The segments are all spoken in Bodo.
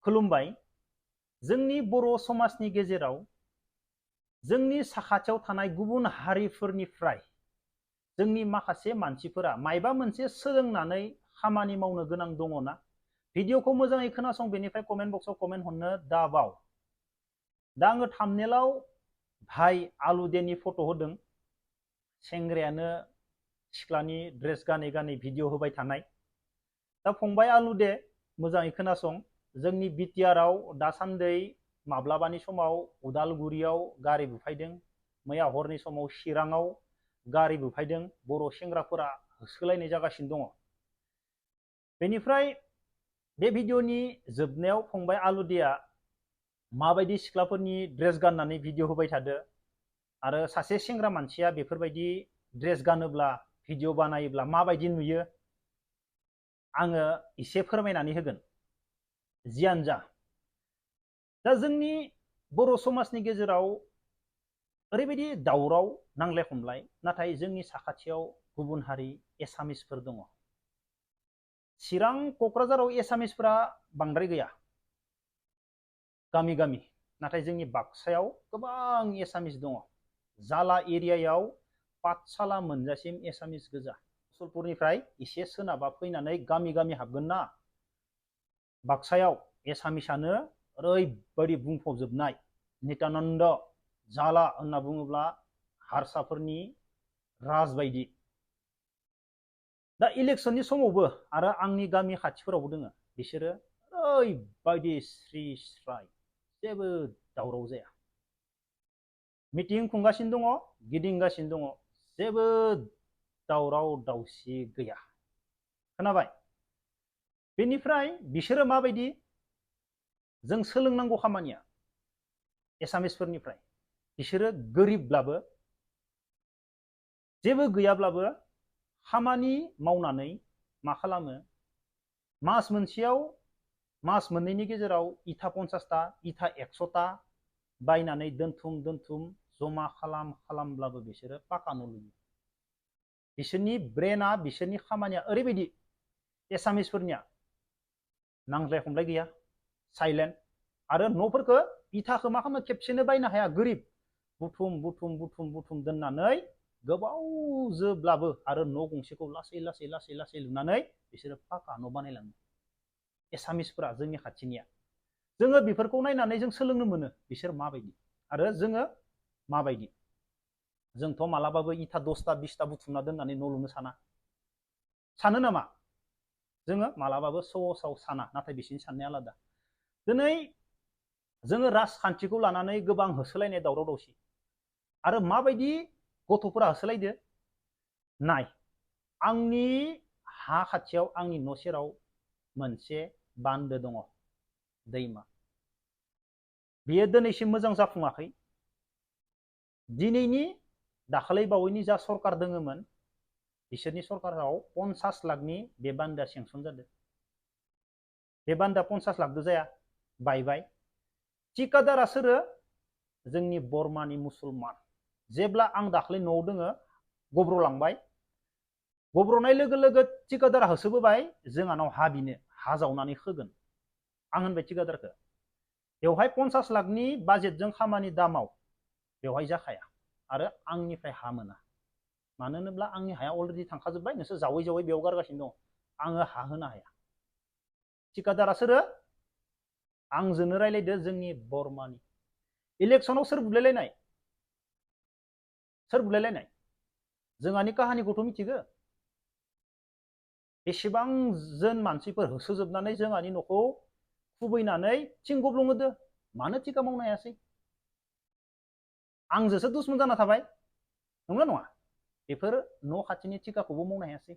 खुलुमबाय। जोंनि बर' समाजनि गेजेराव जोंनि साखाथियाव थानाय गुबुन हारिफोरनिफ्राय जोंनि माखासे मानसिफोरा मायबा मोनसे सोलोंनानै खामानि मावनो गोनां दङना? भिडिअखौ मोजाङै खोनासं, बेनिफ्राय कमेन्ट बक्सआव कमेन्ट हरनो दाबाव। दा आङो थाम्बनेलाव भाई आलुदेनि फट' होदों। सेंग्रायानो सिख्लानि ड्रेस गानै गानै भिडिअ होबाय थानाय। दा फंबाय आलुदे, मोजाङै खोनासं। जोंनि बिटिआरआव दासान्दै माब्लाबानि समाव उदालगुरियाव गारि बुफायदों, मैया हरनि समाव चिराङाव गारि बुफायदों। बर' सेंग्राफोरा होसोलायनाय जागासिनो दङ। बेनिफ्राय बे भिडिअनि जोबनायाव फंबाय आलुदेया माबायदि सिख्लाफोरनि ड्रेस गाननानै भिडिअ होबाय थादो आरो सासे सेंग्रा मानसिया बेफोरबायदि ड्रेस गानोब्ला भिडिअ बानायोब्ला माबायदि नुयो आङो एसे फोरमायनानै होगोन। जियानो जा, दा जोंनि बर' समाजनि गेजेराव ओरैबायदि दावराव नांलाय खमलाय, नाथाय जोंनि साखाथियाव गुबुन हारि एसामिसफोर दङ। चिरां क'क्राझाराव एसामिसफोरा बांद्राय गैया गामि गामि, नाथाय जोंनि बाक्सायाव गोबां एसामिस दङ। जाला एरियायाव पाठसाला मोनजासिम एसामिस गोजा। मुसलपुरनिफ्राय एसे सोनाबा फैनानै गामि गामि हाबगोन ना, बाक्सायाव एसामिसानो ओरैबायदि बुंफबजोबनाय। नित्यानन्द जाला होनना बुङोब्ला हारसाफोरनि राजबायदि। दा इलेक्सननि समावबो आरो आंनि गामि खाथिफोरावबो दोङो, बिसोरो ओरैबायदि स्रि स्राय, जेबो दावराव जाया। मिटिं खुंगासिनो दङ, गिदिंगासिनो दङ, जेबो दावराव दावसि गैया। खोनाबाय? बेनिफ्राय बिसोरो माबायदि? जों सोलोंनांगौ खामानिया एसामिसफोरनिफ्राय। बिसोरो गोरिबब्लाबो, जेबो गैयाब्लाबो खामानि मावनानै मा खालामो? मास मोनसेयाव, मास मोननैनि गेजेराव इथा 50टा, इथा 100टा बायनानै दोनथुम दोनथुम जमा खालामब्लाबो बिसोरो पाका न' लुयो। बिसोरनि ब्रेना, बिसोरनि खामानिया ओरैबायदि। एसामिसफोरनिया नांज्लाय खमलाय गैया, साइलेन्ट। आरो न'फोरखौ, इथाखौ मा खालामो? खेबसेनो बायनो हाया, गोरिब। बुथुम बुथुम बुथुम बुथुम दोननानै गोबाव जोब्लाबो आरो न' गंसेखौ लासै लासै लासै लासै लुनानै बिसोरो पाका न' बानायलाङो। एसामिसफोरा जोंनि खाथिनिया। जोङो बेफोरखौ नायनानै जों सोलोंनो मोनो बिसोर माबायदि आरो जोङो माबायदि। जोंथ' मालाबाबो इथा 10टा 20टा बुथुमना दोननानै न' लुनो साना। सानो नामा? जोङो मालाबाबो सहसाव साना, नाथाय बिसोरनि साननाया आलादा। दिनै जोङो राजखान्थिखौ लानानै गोबां होसोलायनाय, दावराव दावसि। आरो माबायदि गथ'फोरा होसोलायदो नाय। आंनि हा खाथियाव, आंनि न' सेराव मोनसे बान्दो दङ, दैमा। बेयो दिनैसिम मोजां जाफुङाखै। दिनैनि दाखालै बावैनि जा सरकार दोङोमोन, बिसोरनि सरकाराव 50 लाखनि बे बान्दोआ सेंसन जादों। बे बान्दोआ 50 लाखदो जाया, बायबाय। थिकादारा सोरो? जोंनि बर्मानि मुसलमान। जेब्ला आं दाखालै न'आव दोङो, गब्र'लांबाय। गब्र'नाय लोगो लोगो थिकादारा होसोबोबाय, जोंहानाव हा बिनो, हा जावनानै होगोन। आं होनबाय थिकादारखौ, बेवहाय 50 लाखनि बाजेटजों खामानि दामाव बेवहाय जाखाया आरो आंनिफ्राय हा मोना। मानो होनोब्ला आंनि हाया अलरेडि थांखाजोब्बाय, नोंसोर जावै जावै बेयाव गारगासिनो दं। आङो हा होनो हाया। थिकादारा सोरो? आंजोंनो रायलायदो, जोंनि बर्मानि। इलेक्सनाव सोर बुलायलायनाय? सोर बुलायलायनाय? जोंहानि काहानिखौथ' मिथिगौ। बेसेबां जन मानसिफोर होसोजोबनानै जोंहानि न'खौ खुबैनानै थिं गब्लंहोदो। मानो थिका मावनो हायासै? आंजोंसो दुश्मन जाना थाबाय, नंगौना नङा? बेफोर न' खाथिनि थिकाखौबो मावनो हायासै।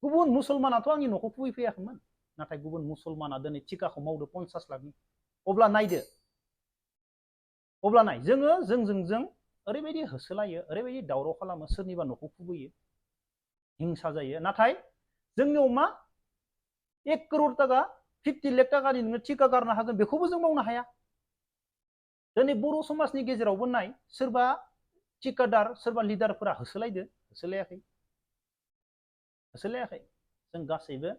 गुबुन मुसलमानाथ' आंनि न'खौ खुबैफैयाखैमोन, नाथाय गुबुन मुसलमाना दिनै थिकाखौ मावदो 50 लाखनि। अब्ला नायदो, अब्ला नाय, जों ओरैबायदि होसोलायो, ओरैबायदि दावराव खालामो, सोरनिबा न'खौ खुबैयो, हिंसा जायो। नाथाय जोंनियाव मा? 1 करोड़ टाका, 50 लाख टाकानि नोङो थिका गारनो हागोन, बेखौबो जों मावनो हाया। दिनै बर' समाजनि गेजेरावबो नाय, सोरबा थिकादार, सोरबा लिडारफोरा होसोलायदो, होसोलायाखै। होसोलायाखै। जों गासैबो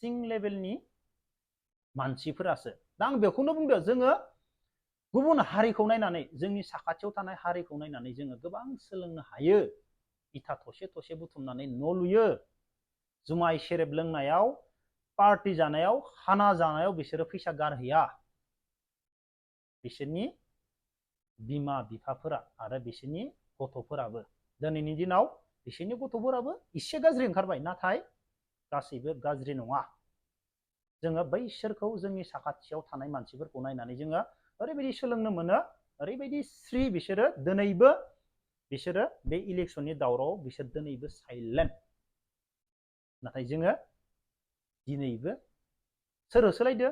सिं लेभेलनि मानसिफोरासो दा आं बेखौनो बुंदो जोङो गुबुन हारिखौ नायनानै जोंनि साखाथियाव थानाय हारिखौ नायनानै जोङो गोबां सोलोंनो हायो इथा थसे थसे बुथुमनानै न' लुयो जुमाय सेरेब लोंनायाव पार्टी जानायाव खाना जानायाव बिसोरो फैसा गारहैया बिसोरनि बिमा बिफाफोरा आरो बिसोरनि गथ'फोराबो दिनैनि दिनाव बिसोरनि गथ'फोराबो एसे गाज्रि ओंखारबाय नाथाय गासैबो गाज्रि नङा जोङो बैसोरखौ जोंनि साखाथियाव थानाय मानसिफोरखौ नायनानै जोङो ओरैबायदि सोलोंनो मोनो ओरैबायदि स्रि बिसोरो दिनैबो बिसोरो बे इलेक्सननि दावराव बिसोर दिनैबो साइलेन्ट नाथाय जोङो दिनैबो सोर होसोलायदो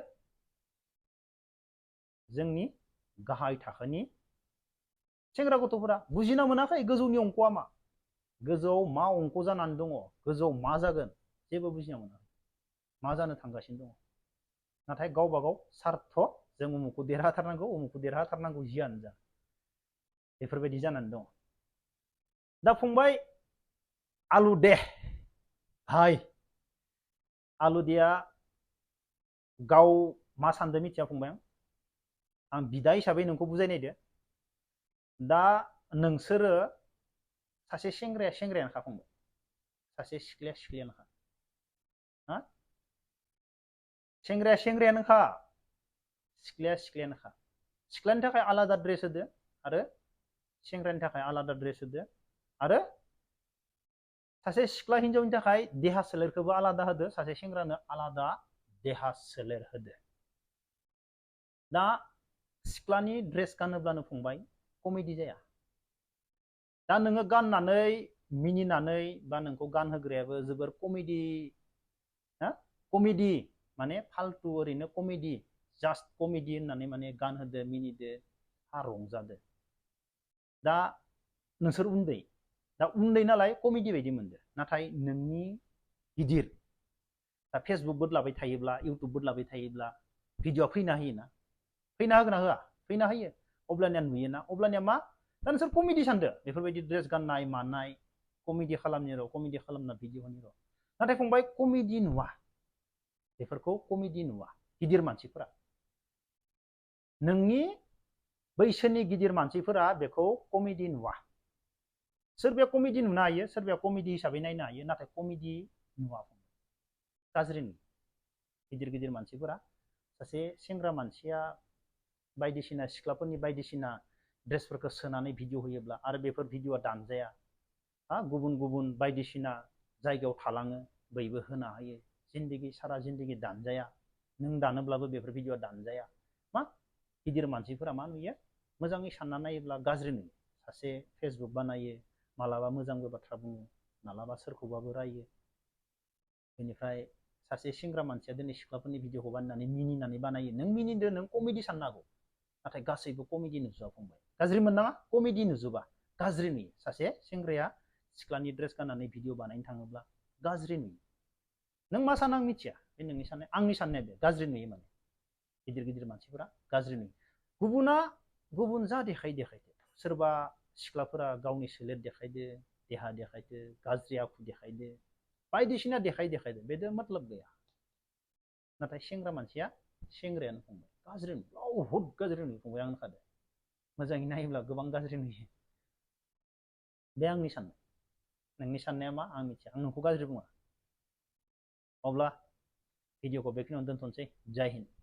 जोंनि गाहाय थाखोनि सेंग्रा गथ'फोरा बुजिना मोनाखै गोजौनि अंकआ मा गोजौआव मा अंक जानानै दङ गोजौआव मा जागोन जेबो बुजिना मोनाखै मा जानो थांगासिनो दङ नाथाय गावबा गाव सार्थ जों उमुखौ देरहाथारनांगौ जियानो जा बेफोरबायदि जानानै दङ दा फंबाय आलु दे भाई आलुदिया गाव मा सानदों मिथिया फंबाय आं बिदा हिसाबै नोंखौ बुजायनायदो दा नोंसोरो सासे सेंग्राया सेंग्रायानोखा फंबाय सासे सिख्लाया सिख्लायानोखा हा सेंग्राया सेंग्रायानोखा सिख्लाया सिख्लायानोखा सिख्लानि थाखाय आलादा ड्रेस होदो आरो सेंग्रानि थाखाय आलादा ड्रेस होदो आरो सासे सिख्ला हिनजावनि थाखाय देहा सोलेरखौबो आलादा होदो सासे सेंग्रानो आलादा देहा सोलेर होदो दा सिख्लानि ड्रेस गानोब्लानो फंबाय कमेडि जाया दा नोङो गाननानै मिनिनानै बा नोंखौ गानहोग्रायाबो जोबोर कमेडि कमेडि माने फालतु ओरैनो कमेडि जास्ट कमेडि होननानै माने गानहोदो मिनिदो रंजादो दा नोंसोर उन्दै दा उन्दै नालाय कमेडि बायदि मोनदो नाथाय नोंनि गिदिर दा फेसबुक बोदलाबाय थायोब्ला इउटुब बोदलाबाय थायोब्ला भिडिअआ फैना होयोना फैना होगोन ना होआ फैना होयो अब्लानिया नुयोना अब्लानिया मा दा नोंसोर कमेडि सानदो बेफोरबायदि ड्रेस गाननाय मानाय कमेडि खालामनि र' कमेडि खालामना भिडिअनि र' नाथाय फंबाय कमेडि नुवा बेफोरखौ कमेडि नुवा गिदिर मानसिफोरा नोंनि बैसोनि गिदिर मानसिफोरा बेखौ कमेडि नुवा सोरबाया कमेडि नुनो हायो सोरबाया कमेडि हिसाबै नायनो हायो नाथाय कमेडि नुवा गाज्रि नुयो गिदिर गिदिर मानसिफोरा सासे सेंग्रा मानसिया बायदिसिना सिख्लाफोरनि बायदिसिना ड्रेसफोरखौ सोनानै भिडिअ होयोब्ला आरो बेफोर भिडिअआ दानजाया गुबुन गुबुन बायदिसिना जायगायाव थालाङो बैबो होना होयो जिन्दगि सारा जिन्दगि दानजाया नों दानोब्लाबो बेफोर भिडिअआ दानजाया मा गिदिर मानसिफोरा मा नुयो मोजाङै सानना नायोब्ला गाज्रि नुयो सासे फेसबुक बानायो मालाबा मोजांबो बाथ्रा बुङो मालाबा सोरखौबाबो रायो बेनिफ्राय सासे सेंग्रा मानसिया दिनै सिख्लाफोरनि भिडिअखौ बानायनानै मिनिनानै बानायो नों मिनिदो नों कमेडि साननो हागौ नाथाय गासैबो कमेडि नुजोबा फंबाय गाज्रि मोननाङा कमेडि नुजोबा गाज्रि नुयो सासे सेंग्राया सिख्लानि ड्रेस गाननानै भिडिअ बानायनो थाङोब्ला गाज्रि नुयो नों मा सानो आं मिथिया बे नोंनि साननाय आंनि साननाया बे गाज्रि नुयो माने गिदिर गिदिर मानसिफोरा गाज्रि नुयो गुबुना गुबुन जा देखायदो सोरबा सिख्लाफोरा गावनि सोलेर देखायदो देहा देखायदो गाज्रि आखु देखायदो बायदिसिना देखायदो बेदो मतलब गैया नाथाय सेंग्रा मानसिया सेंग्रायानो फंबाय गाज्रि नुयो बहुद गाज्रि नुयो फंबाय आं नुखादो मोजाङै नायोब्ला गोबां गाज्रि नुयो बे आंनि साननाय नोंनि साननाया मा आं मिथिया आं नोंखौ गाज्रि बुङा अब्ला भिडिअखौ बेखिनियावनो दोनथ'नोसै जय हिन्द